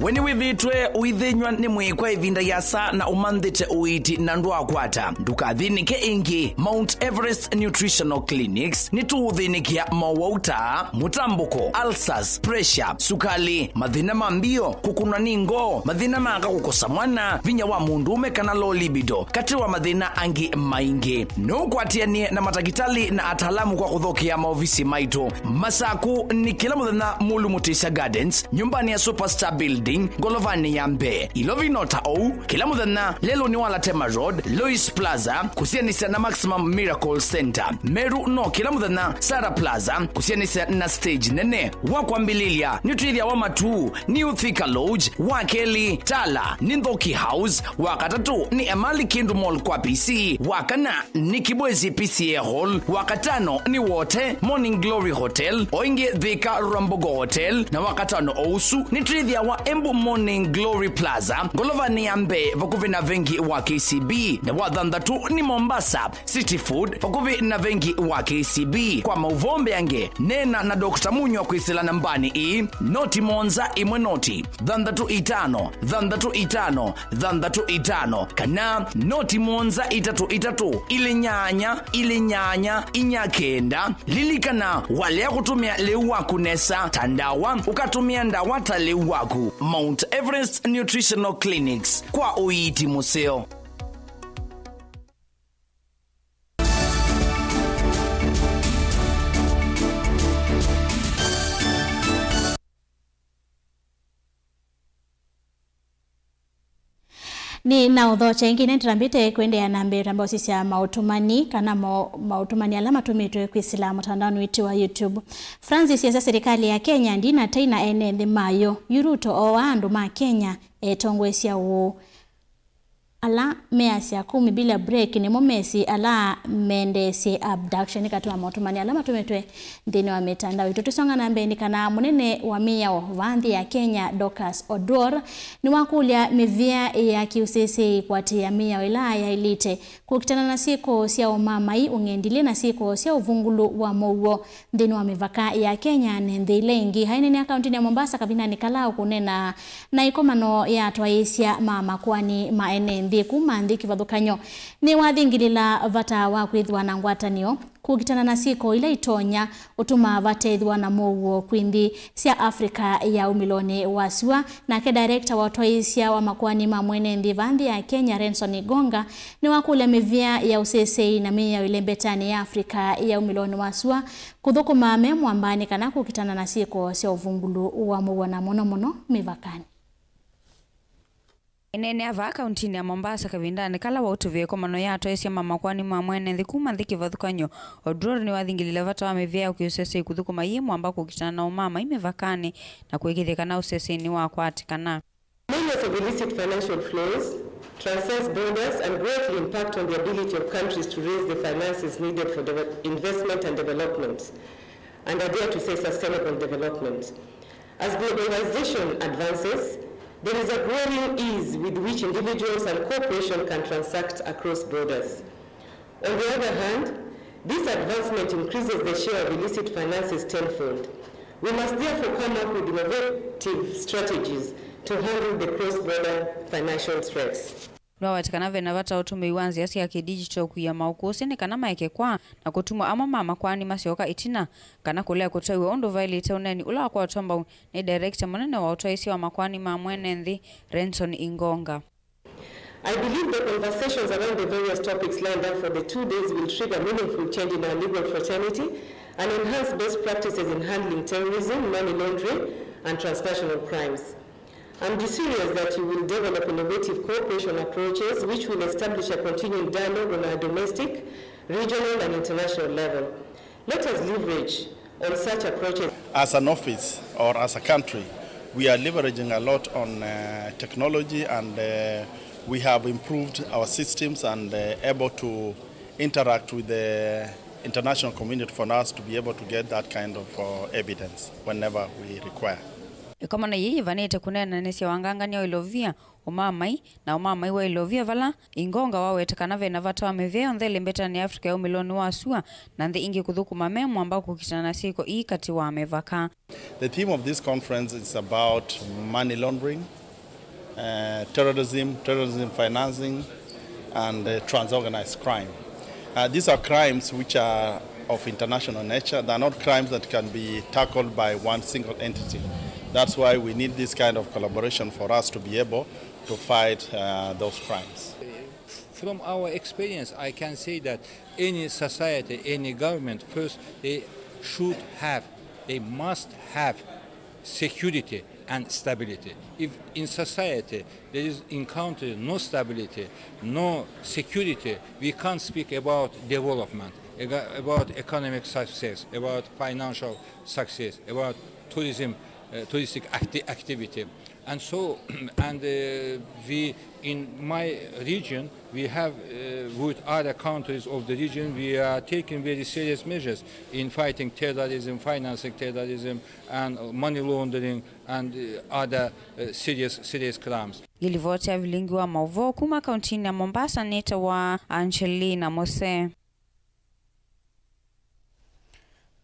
We nĩwĩthĩĩtwe ũithĩnyw'a nĩ mwĩĩ kwa ĩvinda yasa na ũmanthĩte ũiiti na ndwakwata? Ndũkathĩnĩke ĩngĩ. Mount Everest Nutritional Clinics nĩtũũthĩnĩkĩa mowau ta mũtambũko, ulcers, pressure, sukali, mathĩna ma mbio, kũkũnwa nĩ ngoo, mathĩna ma aka kũkosa mwana, vinya wa mũndũũme kana low libido, katĩ wa mathĩna angĩ maingĩ. No ũkwatĩanĩe na matakĩtalĩ na ataalamu kwa kũthokea maovisi maitũ. Masakũ nĩ kĩla mũthenya Mulu Mutisya Gardens, nyũmbanĩ ya Superstar Building, ngolovanĩ ya mbee. Ilovi no ta ũu, kĩla mũthenya lelũnĩ wa Latema Road, Lois Plaza, kũsianĩsya na Maximum Miracle Center. Meru no kĩla mũthenya Sara Plaza, kũsianĩsya na stage nene. Wa kwambĩlĩlya, nĩtwĩthĩawa Matuu, New Thika Lodge, wa kelĩ, Tala, nĩ Nthoki House, wa katatũ, nĩ Emali Kindu Mall kwa P C, wa kana, nĩ Kibwezi P C A Hall, wa katano nĩ Wote Morning Glory Hotel, o ĩngĩ Thika Rwambogo Hotel, na wa katano o ũsu nĩtwĩthĩawa Embu Morning Glory Plaza, ngolovanĩ ya mbee vakuvĩ na vengi wa K C B, na wa thanthatũ nĩ Mombasa City Food, vakuvĩ na vengi wa K C B. Kwa maũvoo mbeange, neena na Doctor Munywa kwĩsĩla nambanĩ ĩĩ, noti mũonza ĩmwe noti, thanthatũ itano, thanthatũ itano, thanthatũ itano, kana noti mũonza itatũ itatũ, ilĩ nyanya, ilĩ nyanya, inya kenda. Lilikana, walea kũtũmĩa lĩu waku nesa ta ndawa, ũkatũmĩa ndawa ta lĩu waku. Mount Everest Nutritional Clinics, kwa ũiiti mũseo. Nĩ na ũthokya ĩngĩ nĩtũtambĩte kũendeea na mbee ũtamba ũsisya maũtũmani kana mo-, maũtũmani ala matũmĩtwe kwĩsĩla mũtandaonĩ witũ wa YouTube. Francis asya serikali ya Kenya ndĩnatai na ene nthĩ mayo. Yu Ruto ooa andũ ma Kenya etongoesya ũũ? Ala measya kumi bila break nĩmo mesĩ ala mendeesye abduction nĩ katĩ wa maũtũmani ala matũmĩtwe nthĩnĩ wa mĩtandao itũ. Tũsonga na mbee nĩ kana mũnene wa mĩao vaa nthĩ ya Kenya, Dorcas Oduor, nĩwakũlya mĩvĩa ya kĩũsĩsĩi kũatĩĩa mĩao ĩla yaĩlĩte kũkitana na syĩko sya ũmamai, ũng'endilĩ na syĩko sya ũvungũlu wa mũuo nthĩnĩ wa mĩvaka ya Kenya na nthĩ ila ingĩ. Aineenea kaũntĩnĩ ya Mombasa kavindanĩ kala ũkũneena na ĩkomano ya atwaĩĩsya ma makoani ma ene nthĩ kuma nthĩ kĩvathũkany'o, nĩwathingĩlĩla vata wa kwĩthĩwa na ngwatanĩo kũkitana na syĩko ila itonya ũtuma vatethĩwa na mũuo kwĩ nthĩ sya Africa ya umĩlonĩ wa sua. Nake director wa ũtwaĩĩsya wa makoani ma mwene nthĩ vaa nthĩ ya Kenya, Renson Igonga, nĩwakũlya mĩvĩa ya ũsĩsĩi na mĩao ĩle mbetanĩ ya Africa ya umĩlonĩ wa sua kũthũkũma me mwambanĩ kana kũkitana na syĩko sya ũvungũlu wa mũuo na mũno mũno mĩvakanĩ. Ĩneenea vaa kaũntĩnĩ ya Mombasa kavindanĩ kala waũtũvĩa ĩkomano ya atwaĩĩsya ma makoani ma mwene nthĩ kuma nthĩ kĩvathũkany'o, Oduor nĩwathingĩlĩle vata wa mĩvĩa ya kĩũsesei kũthũkũma yĩ mwamba kũkitana na ũmamai mĩvakanĩ na kũĩkĩĩthya kana ũsesei nĩwakwatĩkana. Millions of illicit financial flows transcends borders and greatly impact on the ability of countries to raise the finances needed for deve-, investment and development, and I dare to say sustainable development. As globalization advances, there is a growing ease with which individuals and corporations can transact across borders. On the other hand, this advancement increases the share of illicit finances tenfold. We must therefore come up with innovative strategies to handle the cross-border financial threats. Nĩwaweta kana ve na vata ũtũmĩi wa nzĩa sya kĩdigital kũia maũkũsĩ nĩ kana maeke kwaa na kũtumwa amwe ma makoani masyoka ĩtina kana kũlea kũtwaiw'a ũndũ vaĩlĩte ũneeni ũla wakwatwa mbau nĩ director mũnene wa ũtwaĩĩsya wa makoani ma mwene nthĩ, Renson Igonga. I believe the conversations around the various topics lined up for the two days will trigger meaningful change in our legal fraternity and enhance best practices in handling terrorism, money laundering, and transnational crimes. I'm desirous that you will develop innovative cooperation approaches which will establish a continuing dialogue on our domestic, regional, and international level. Let us leverage on such approaches. As an office or as a country, we are leveraging a lot on, uh, technology, and, uh, we have improved our systems and, uh, able to interact with the international community for us to be able to get that kind of, uh, evidence whenever we require. Ĩkomano yĩĩ yĩvanĩte kũneenanĩsya wangangany'a wa ilovia, ũmamai, na ũmamai wa ilovia, vala Igonga waweta kana ve na vata wa mĩvĩa yonthe ĩlĩ mbetanĩ ya Africa ya umĩlonĩ wa sua na nthĩ ingĩ kũthũkũma me mwamba kũkitana na syĩko ii katĩ wa mĩvaka. The theme of this conference is about money laundering, uh, terrorism, terrorism financing, and, uh, transorganized crime. Uh, these are crimes which are of international nature. They are not crimes that can be tackled by one single entity. That's why we need this kind of collaboration for us to be able to fight, uh, those crimes. From our experience, I can say that any society, any government, first they should have, they must have security and stability. If in society there is, in country, no stability, no security, we can't speak about development, ega-, about economic success, about financial success, about tourism, uh, touristic acti- activity. And so, and uh, we, in my region, we have, uh, with other countries of the region, we are taking very serious measures in fighting terrorism, financing terrorism, and money laundering, and uh, other uh, serious, serious crimes. Yĩ livoti ya vilingi wa maũvoo kuma kauntinĩ ya Mombasa nĩtawa Angelina Mose.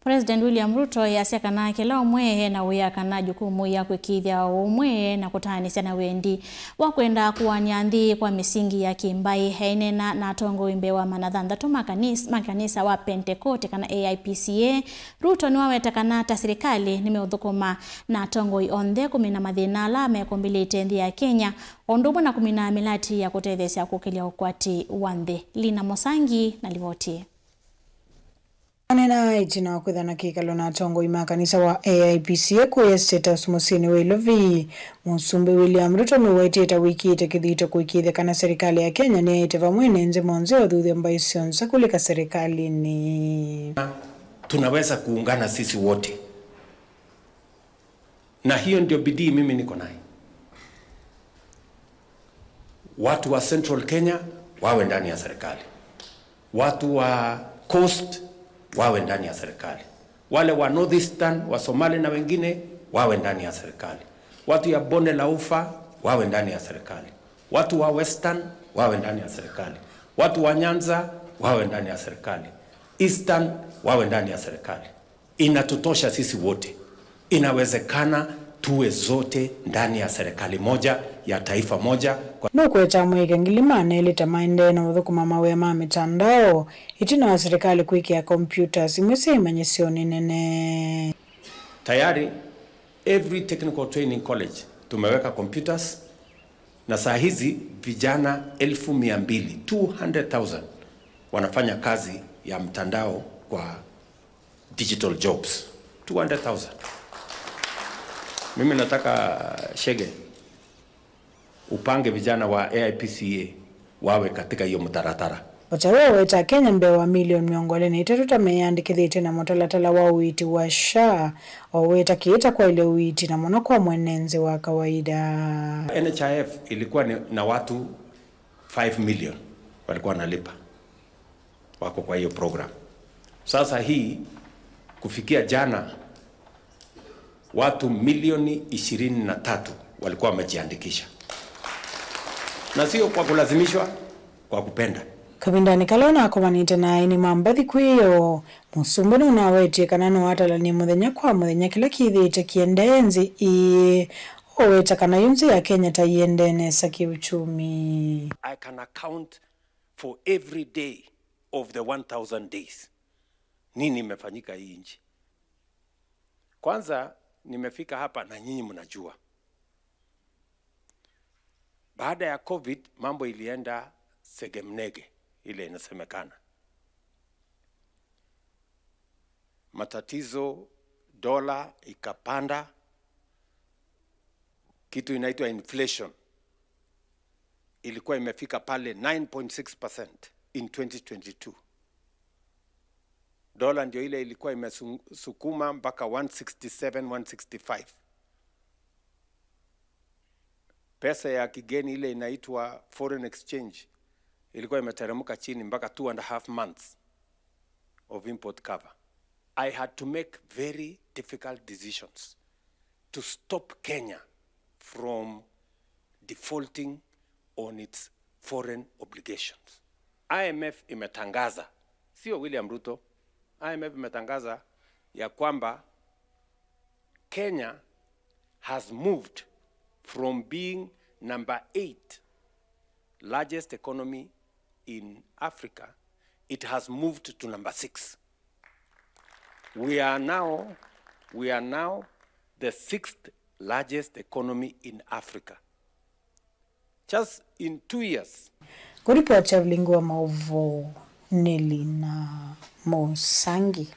President William Ruto easya kana kĩla ũmwe e na wĩa kana jukumu ya kwĩkĩĩthya ũmwe na kũtaanĩsya na wendi wa kwenda kũanĩa nthĩ kwa mĩsingi ya kĩmbaĩ. Aineena na atongoi mbee wa maana thanthatũ ma kanis- ma kanisa wa Pentecote kana A I P C A, Ruto nĩwaweta kana ta silikalĩ nĩmeũthũkũma na atongoi onthe kũmina mathĩna ala mekũmbĩlĩte nthĩ ya Kenya, o ũndũ ũmwe na kũmina mĩlati ya kũtetheesya kũkĩlya ũkwati wa nthĩ. Lina Mosangi na livoti. Aneena ĩtina wa kwĩthana kĩkalo na atongoi ma kanisa wa A I P C A kũya State House mũsyĩnĩ wa Ilovi, Mũsumbĩ William Ruto nĩwaĩtĩte wĩkĩĩte kĩthito kũĩkĩĩthya kana serikali ya Kenya nĩyaĩte vamwe ene nthĩ monthe ũthuthya mbaĩ syonthe kũlika serikalinĩ. Tunaweza kuungana sisi wote. Na hiyo ndio bidii mimi niko nayo. Watu wa Central Kenya wawe ndani ya serikali. Watu wa Coast wawe ndani ya serikali. Wale wa North Eastern, wa Somali na wengine wawe ndani ya serikali. Watu ya Bonde la Ufa wawe ndani ya serikali. Watu wa Western wawe ndani ya serikali. Watu wa Nyanza wawe ndani ya serikali. Eastern wawe ndani ya serikali. Inatutosha sisi wote. Inawezekana tuwe zote ndani ya serikali moja, ya taifa moja. Kwa Nũkweta amũike ngili maana elĩ ta maendee na ũthũkũma mawĩa ma mĩtandao, ĩtina wa serikali kwĩkĩa computers imwe sya imanyĩsyonĩ nene. Tayari, every technical training college tumeweka computers, na saa hizi vijana elfu mia mbili, two hundred thousand, wanafanya kazi ya mtandao kwa digital jobs. Two hundred thousand. Mimi nataka, Shege, upange vijana wa A I P C A wawe katika hiyo mtaratara. O ta ũu, aweta Akenya mbee wa milioni mĩongo ĩlĩ na itatũ ta meyĩandĩkĩthĩtye na mũtalatala wa ũiiti wa SHA, o wĩta kĩĩ ta kwaĩle ũiiti na mũno kwa mwene nthĩ wa kawaida. N H I F ilikuwa ni, na watu five million walikuwa wanalipa, wako kwa hiyo program. Sasa hii, kufikia jana, watu milioni ishirini na tatu walikuwa wamejiandikisha, na sio kwa kulazimishwa, kwa kupenda. Kavindanĩ kala ũnakomanĩte na aini ma mbathi kwĩoo, Mũsumbĩ nũnawetie kana no atalany'e mũthenya kwa mũthenya kĩla kĩthĩĩte kĩendee nthĩ ĩĩ, oweta kana yu nthĩ ya Kenya ta iendee nesa kĩuchumi. I can account for every day of the one thousand days. Nini imefanyika hii nchi? Kwanza, nimefika hapa na nyinyi mnajua. Baada ya covid, mambo ilienda segemnege, ile inasemekana. Matatizo, dola ikapanda, kitu inaitwa inflation ilikuwa imefika pale nine point six percent in twenty twenty-two. Dola ndio ile ilikuwa imesukuma mpaka one sixty-seven, one sixty-five. Pesa ya kigeni ile inaitwa foreign exchange ilikuwa imeteremka chini mpaka two and a half months of import cover. I had to make very difficult decisions to stop Kenya from defaulting on its foreign obligations. I M F imetangaza, sio William Ruto, I M F imetangaza ya kwamba Kenya has moved from being number eight largest economy in Africa, it has moved to number six. We are now, we are now the sixth largest economy in Africa. Just in two years. Kũripoti ya vilingi wa maũvoo nĩ Lina Mũsangi.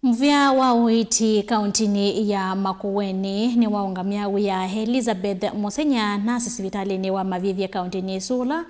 Mũvĩa wa ũiiti kauntinĩ ya Makueni nĩwaũngamya wĩa. Elizabeth Mũsenya nasĩ sivitalĩnĩ wa Mavivye kauntinĩ ĩsu, ũla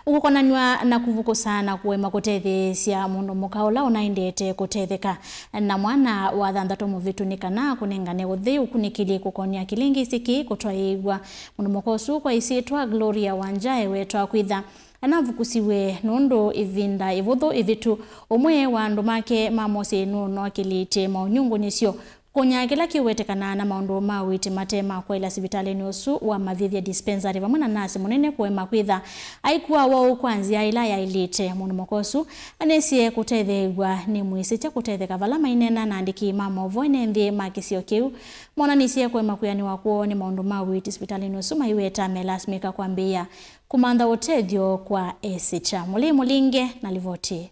Ũkonanw'a na kũvukũsa na kũema kũtetheesya mũndũ mũka ũla ũnaendete kũtetheka na mwana wa thanthatũ mũvĩtu nĩ kana kũnengane ũthei ũkunĩkĩli kũkonya kĩlĩngĩsĩ kĩĩ kũtwaĩĩw'a. Mũndũ mũka ũsu kwa ĩsyĩtwa Gloria Wanja ewetwa kwĩtha anavukusiwe nũndũ ĩvinda ĩvũthũ ĩvĩtu, ũmwe wa andũ make ma mũsyĩ nũnokĩlĩtye maũnyungunyĩsyo kũnya kĩla kĩwetekanaa na maũndũ ma ũiiti mate ma kwaĩla sivitalĩnĩ ũsu wa Mavĩvya Dispensary, vamwe na nasi mũnene kũema kwĩtha aikua waũ kwa nzĩa ĩla yaĩlĩte. Mũndũ mũka ũsu anesie kũtetheew'a nĩ mwĩsĩkya kũtetheka vala maineena na andĩki ma maũvoo ene nthĩ ma kĩsio kĩu. Monanisye kũema kwĩanĩwa kwoo nĩ maũndũ ma ũiiti sivitalĩnĩ ũsu maiweta melasimĩka kwambĩĩa kũmantha ũtethyo kwa esĩkya. Mũlei Mũlinge na livoti.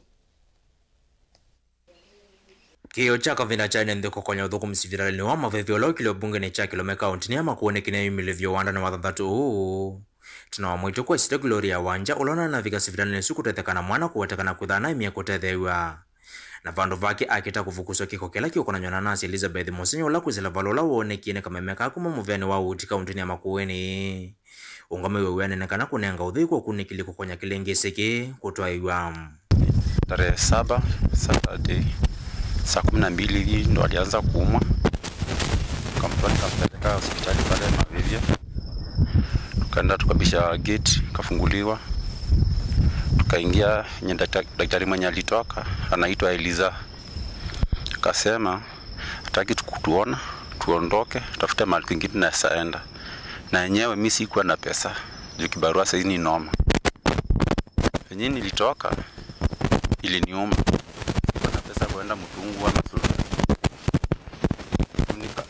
Kĩĩo kya kavinda kya ene nthĩ kũkonya ũthũkũmi sivitalĩnĩ wa Mavĩvya ũla ũkilwe mbungenĩ kya Kĩlome kaũntĩnĩ ya Makueni kĩneeyumĩlĩlw'a wandanĩ wa thanthatũ ũũ. Tena wa mwĩĩtu kwa ĩsyĩtwa Gloria Wanja ũla ũnanavika sivitalĩnĩ ũsu kũtetheka na mwana kũwetekana kwĩtha anaemie kũtetheew'a. Na vandũ vake akĩta kũvukuswa kĩko kĩla kĩũkonanywa na nasi Elizabeth Mũsenyo ũla kwĩsĩla vala ũla woonekie nĩ kameme kaa kuma mũvĩanĩ wa ũiiti kaũntĩnĩ ya Makueni. Ũngamĩi wa wĩanene kana kũnenga ũthei kwa ũkunĩkĩli kũkonya kĩlĩngĩsĩ kĩĩ kũtwaĩw'a. Tarehe saba, Saturday, saa kumi na mbili hivi ndo alianza kuumwa. Tukamtoa, nikampeleka hospitali pale Mavĩvya. Tukaenda tukabisha gate, ikafunguliwa. Tukaingia, nye dakta-, daktari mwenye alitoka anaitwa Eliza. Akasema hataki tu kutuona, tuondoke, tafute mahali kwingine tunaweza enda. Na yenyewe mi sikuwa na pesa, juu kibarua saizi ni noma. Venye nilitoka, iliniuma. Sikuwa na pesa kuenda Mutunguu ama Sultan. Nika-,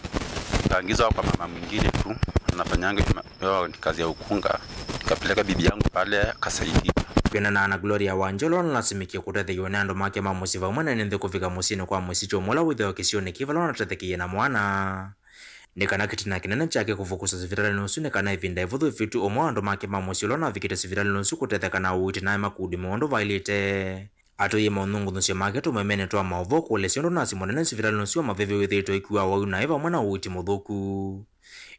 nikaangizwa kwa mama mwingine tu, anafanyanga hiyo ma-, hiyo ni kazi ya ukunga. Nikapeleka bibi yangu pale, akasaidia. Kwĩanana na Gloria Wanja ũla ũnalasimĩkie kũtetheew'a nĩ andũ make ma mũsyĩ vamwe na ene nthĩ kũvika mũsyĩnĩ kwa mwĩsĩkya ũmwe ũla wĩthĩawa kĩsionĩ kĩĩ vala ũnatethekeie na mwana. Nĩ kana kĩtina kĩnene kyake kũvukuswa sivitalĩnĩ ũsu nĩ kana ĩvinda ĩvũthũ ĩvĩtu ũmwe wa andũ make ma mũsyĩ ũla ũnavikĩte sivitalĩnĩ ũsu kũtetheka na ũiiti naema kũũdimĩwa ũndũ vaĩlĩte. Atũie maũnyungunyĩsyo make tũmemenĩ twa maũvoo kũelesya ũndũ nasi mũnene sivitalĩnĩ ũsu wa Mavĩvya wĩthĩĩtwe ĩkua wau naĩ vamwe na ũiiti mũthũku.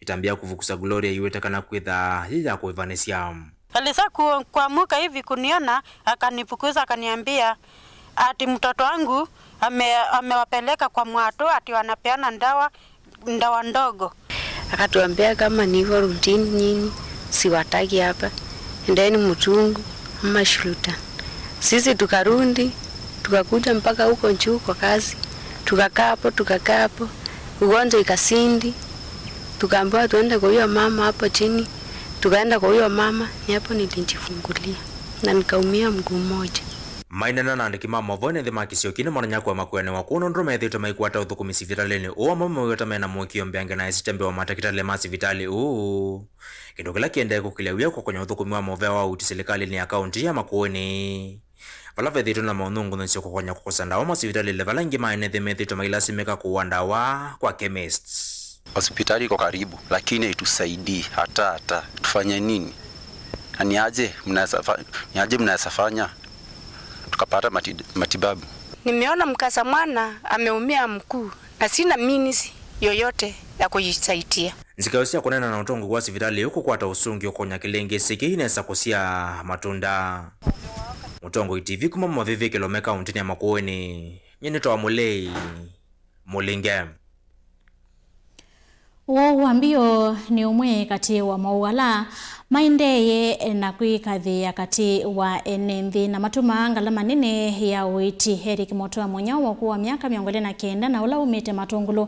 Ĩtambya ya kũvukusa Gloria ĩweteka na kwĩtha yĩ ya kũĩvanĩsya. Alisa ku-, kuamuka hivi kuniona, akanifukuza, akaniambia ati mtoto wangu ame-, amewapeleka kwa mwatu ati wanapeana ndawa, ndawa ndogo. Akatuambia kama ni hivyo rudini nyinyi, siwataki hapa, endeni Mutunguu ama Sultan. Sisi tukarudi, tukakuja mpaka huko juu kwa kazi, tukakaa hapo, tukakaa hapo, ugonjwa ikasindi, tukaambiwa tuende kwa huyo mama hapo chini, tukaenda kwa huyo mama, ni hapo nilijifungulia na nikaumia mguu mmoja. Mainena na andĩki ma maũvoo nthĩ ma kĩsio kĩĩ nĩmonany'a kũema kwĩanĩwa kũũ nũndũ methĩĩtwe maikwata ũthũkũmi sivitalĩnĩ ũũ amwe mawĩweta mena mũĩkĩĩo mbeange na esĩte mbee wa matakĩtalĩ ma sivitalĩ ũũ, kĩndũ kĩla kĩendee kũkĩlya wia kũkonya ũthũkũmi wa mũvea wa ũiiti silikalĩnĩ ya kaũntĩ ya Makueni, vala vethĩĩtwe na maũnyungunyĩsyo kũkonya kũkosa ndawa masivitalĩle vala aingĩ ma ene nthĩ methĩĩtwe mailasimĩka kũũa ndawa kwa chemists. Hospitali iko karibu, lakini haitusaidii hata, hata. Tufanye nini? Na ni aje mnaweza fa-, ni aje mnaweza fanya tukapata mati-, matibabu? Nimeona mkasa mwana ameumia mguu na sina means yoyote ya kujisaidia. Nzikayo sya kũneena na ũtongoi wa sivitalĩ ũũ kũkwata ũsũngĩo kũkonya kĩlĩngĩsĩ kĩĩ inesa kũsyaa matunda. Mũtongoi T V kuma Mavĩvya Kĩlome kaũntĩnĩ ya Makueni, nyie nĩtawa Mũlei Mũlinge. Ũwau wa mbio nĩ ũmwe katĩ wa maũũ ala maendeeye na kwĩkathĩĩa katĩ wa ene nthĩ na matumaa ngalama nene ya ũiiti. Eric Mũtũa, mũnyao wa ũkũũ wa myaka mĩongo ĩlĩ na kenda na ũla umĩte Matũngũlũ,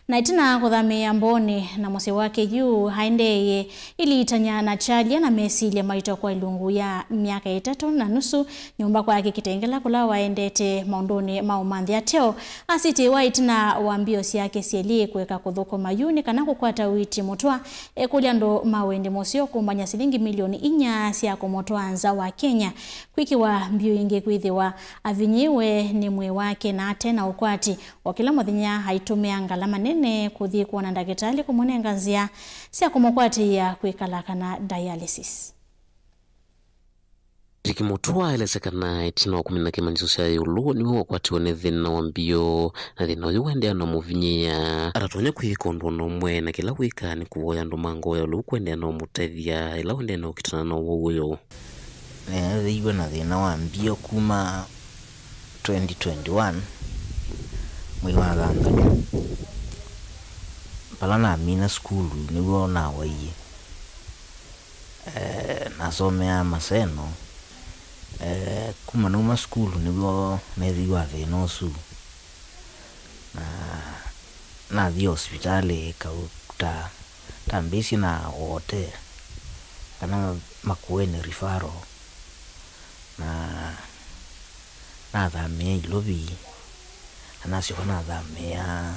na ĩtina kũthamĩĩa Mbooni na mũsyĩ wake yu, aendeeye ĩliitany'a na kyalya na mesilya maito kwa ilungu ya myaka ĩtatũ na nusu, nyũmba kwake Kitengela, kũla waendete maũndũnĩ ma ũmanthi ateo. Asitiwa ĩtina wa mbio syake syelĩ kũeka kũthũkũma yu nĩ kana kũkwata ũiiti. Mũtũa ekũlya andũ ma wendi mũseo kũmbany'a silingi milioni inya sya kũmũtwaa nza wa Kenya kwĩkĩwa mbio ingĩ, kwĩthĩwa avinyĩĩwe nĩ mwĩĩ wake na ate na ũkwati. O kĩla mũthenya aitũmĩa ngalama nene kũthi kwona ndakĩtalĩ kũmũnenga nzĩa sya kũmũkwatĩĩa kwĩkala kana dialysis. Eric Mũtũa aelesya kana ĩtina wa kũmina kĩmanyĩsyo kya ĩũlũ nĩwe wakwatiwe nĩ thĩna wa mbio, na thĩna ũyũ waendeea na ũmũvinyĩĩa. Atatonya kwĩka ũndũ o na ũmwe, na kĩla wĩkaa nĩ kũvoya andũ ma ngoo ya ũlou kũendeea na ũmũtethya ĩla ũendeea na ũkitana na ũwau ũyũ. Neethĩiwe na thĩna wa mbio kuma twenty twenty-one, mwei wa thanthatũ, vala namina sukulu nĩw'o nawaie. Eh, nasomeaa Maseno. Eh, kuma nauma sukulu nĩw'o neethĩiwe na thĩna ũsu, na nathi osivitalĩ kau ta, tambĩsye na Wote kana Makueni referral, na nathamĩĩa Ilovi, na nasyoka nathamĩĩa,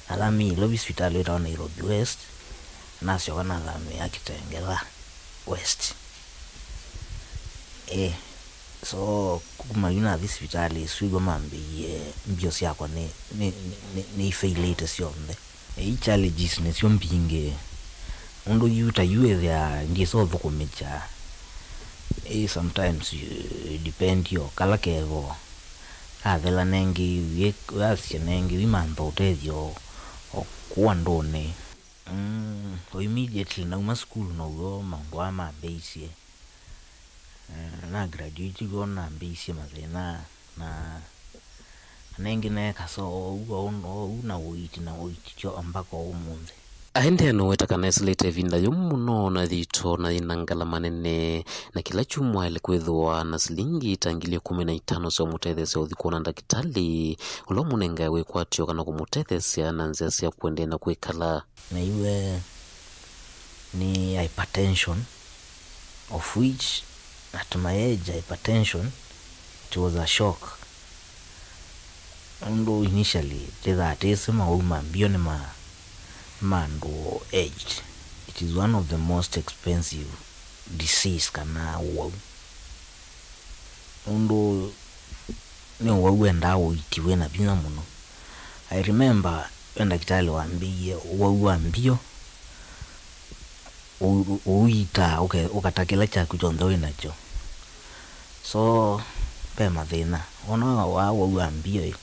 nathamĩĩa Ilovi sivitalĩ wĩtawa Nairobi West, na nasyoka nathamĩĩa Kitengela West. Eh, so kuma yu nathi sivitalĩ ĩsu ĩw'a mambĩie mbio syakwa nĩ, nĩ, nĩ, nĩ, nĩifailĩte syonthe. Ĩ challenges nĩsyo mbingĩ. Ũndũ yu ta yu ĩthĩa ndyĩsa ũthũkũmĩkya. Ĩ sometimes you depend o kala kevo. Kathela nengĩ, wĩ-, wasya nengĩ, wĩmantha ũtethyo o kũu andũnĩ. Mm, o immediately nauma sukulu now'o maũndũ aa mambĩisye. Eh, na graduate w'o nambĩisye mathĩna, na nengĩ neeka so ou, ou, ou na ũiiti na ũiiti kyo mpaka ũmũnthĩ. Aendee nũweta kana esilĩte ĩvinda yũmũ mũno na yĩito na yĩna ngalama nene, na kĩla kyumwa aĩle kwĩthĩwa na silingi ta ngili ĩkũmi na itano sya ũmũtetheesya ũthi kwona ndakĩtalĩ ũla ũmũnengae wĩkwatyo kana kũmũtetheesya na nzĩa sya kũendeea na kwĩkala. Naiwe nĩ hypertension, of which at my age hypertension, it was a shock. Ũndũ initially ndĩthatĩsĩ mawau ma mbio nĩ ma, ma andũ aged. It is one of the most expensive disease kana ũwau. Ũndũ nĩ ũwau wendaa ũiiti wĩ na vinya mũno. I remember ve ndakĩtalĩ wambĩie ũwau wa mbio ũ-, ũ-, ũiitaa ũke-, ũkata kĩla kyaku kyonthe wĩ nakyo. So, ve mathĩna. Wona wa ũwau wa mbio ĩ,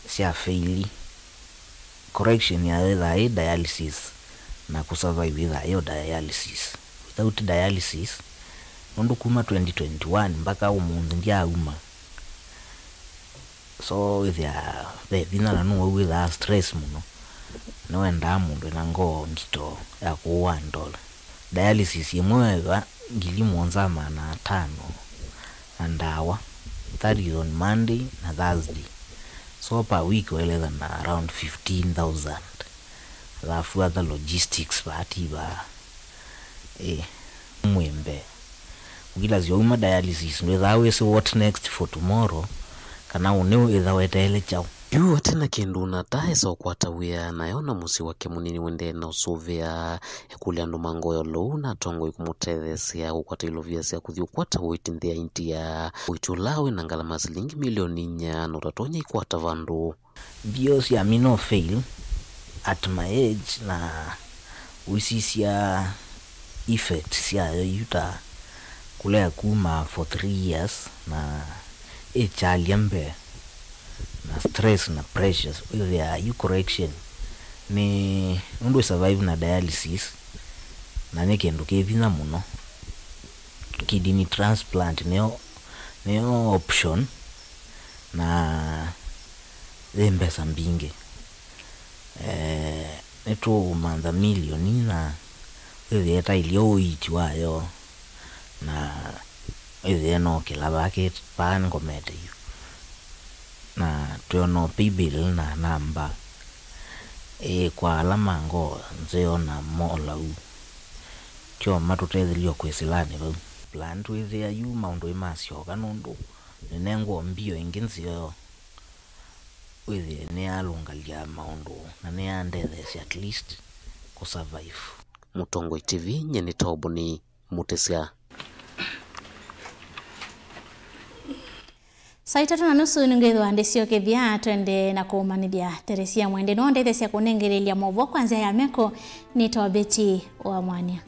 sya faili. Correction yayo ĩthaa yĩ dialysis, na kũsurvive ĩthaa yĩ o dialysis. Without dialysis, nũndũ kuma twenty twenty-one mpaka ũmũnthĩ ndyaauma. So, wĩthĩaa ve vinya na nũwau wĩthaa stress mũno. Nĩwendaa mũndũ ena ngoo ngito ya kũũa ndola. Dialysis ĩmwe ĩva ngili mũonza maana atano na ndawa. That is on Monday na Thursday. So per week waĩle na around fifteen thousand. Alafu other logistics vaa ti vaa. Eh, mwĩ mbee. Ũkĩlasya uma dialysis, ndwĩthaa wĩsĩ what next for tomorrow, kana ũnĩ wĩtha weteele kyaũ. Yu ate na kĩndũ na ta esa ũkwata wĩa, na eona mũsyĩ wake mũnini wendee na ũsũvĩa. Ekũlya andũ ma ngoo ya ũlou na atongoi kũmũtetheesya kũkwata ilovia sya kũthi ũkwata ũiiti nthĩ ya India. Ũiiti ũla wĩ na ngalama silingi milioni inya na ũtatonya ikwata vandũ. Mbio sya me no fail at my age, na ũisisya effect syayo yu ta kũlea kuma for three years na ĩkyalya mbee na stress na pressures. Wĩthĩaa yu correction nĩ ũndũ ĩ survive na dialysis, na nĩ kĩndũ kĩ vinya mũno. Kidney transplant nĩyo, nĩyo option, na yĩ mbesa mbingĩ. Eh, nĩtũũmantha milioni na wĩthĩe ĩtaĩlye ũiiti wayo, na wĩthĩe nokĩla vaa kĩ-, vaa ngomete yu. Na twĩona o paybill na namba, ĩ, kwa ala ma ngoo nzeo na molau. Tyo matũtethelie o kwĩsĩlanĩ vau. Plan twĩthĩa yu maũndũ ĩmasyoka nũndũ nĩnengwa mbio ĩngĩ nzeo. Wĩthĩe nĩyalũngalya maũndũ na nĩyandetheesya at least kũ survive. Mũtongoi T V, nyie nĩ Toboni Mũtĩsya. Saa itatũ na nusu nĩngwĩthĩwa ndĩsyokethya, twende na kũũmanĩthya Teresia Mwende. Nũndethesya kũnengelelya maũvoo kwa nzĩa ya meko nĩ Tobeti wa Mwania.